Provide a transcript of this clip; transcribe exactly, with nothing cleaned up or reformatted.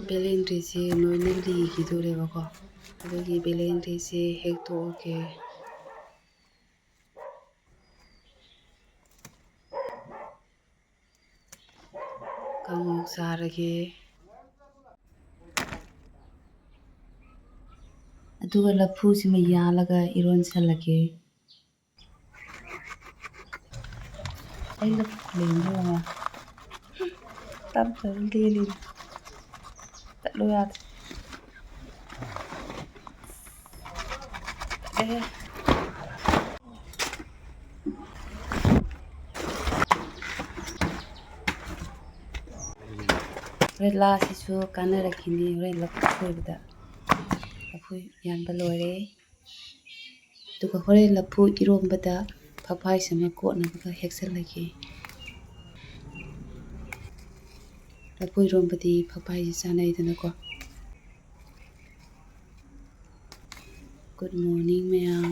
ꯕꯦꯂꯦꯟꯗ꯭ꯔꯤꯁꯦ ꯂꯣꯏꯅ ꯂꯤꯈꯤꯗꯣꯔꯦꯕꯀꯣ, ꯑꯗꯨꯒꯤ ꯕꯦꯂꯦꯟꯗ꯭ꯔꯤꯁꯦ ꯍꯦꯛꯇꯣꯛꯑꯒꯦ꯫ ꯀꯥꯡꯉꯧ ꯆꯥꯔꯒꯦ꯫ ꯑꯗꯨꯒ ꯂꯐꯨꯁꯤꯃ ꯌꯥꯜꯂꯒ ꯏꯔꯣꯟꯁꯜꯂꯒꯦ꯫ ꯑꯩꯅ ꯂꯦꯡꯕ ꯇꯞ ꯇꯞꯅ ꯂꯦꯜꯂꯤꯅꯦ꯫ ꯆꯠꯂꯣ ꯌꯥꯗ꯭ꯔꯦ꯫ ꯇꯠꯂꯦꯍꯦ꯫ ꯍꯣꯔꯦꯟ ꯂꯥꯁꯤꯁꯨ ꯀꯥꯟꯅꯔꯛꯈꯤꯅꯤ꯫ ꯍꯣꯔꯦꯟ ꯂꯐꯨ ꯁꯣꯏꯕꯗ꯫ ꯂꯐꯨ ꯌꯥꯟꯕ ꯂꯣꯏꯔꯦ꯫ ꯑꯗꯨꯒ ꯍꯣꯔꯦꯟ ꯂꯐꯨ ꯏꯔꯣꯝꯕꯗ ꯐꯛꯐꯥꯏꯁꯤꯃ ꯀꯣꯠꯅꯕꯒ ꯍꯦꯛꯆꯜꯂꯒꯦ꯫ ꯂꯐꯨ ꯏꯔꯣꯝꯕꯗꯤ ꯐꯛꯐꯥꯏꯁꯤ ꯆꯥꯅꯩꯗꯅꯀꯣ꯫ Good morning ꯃꯌꯥꯝ꯫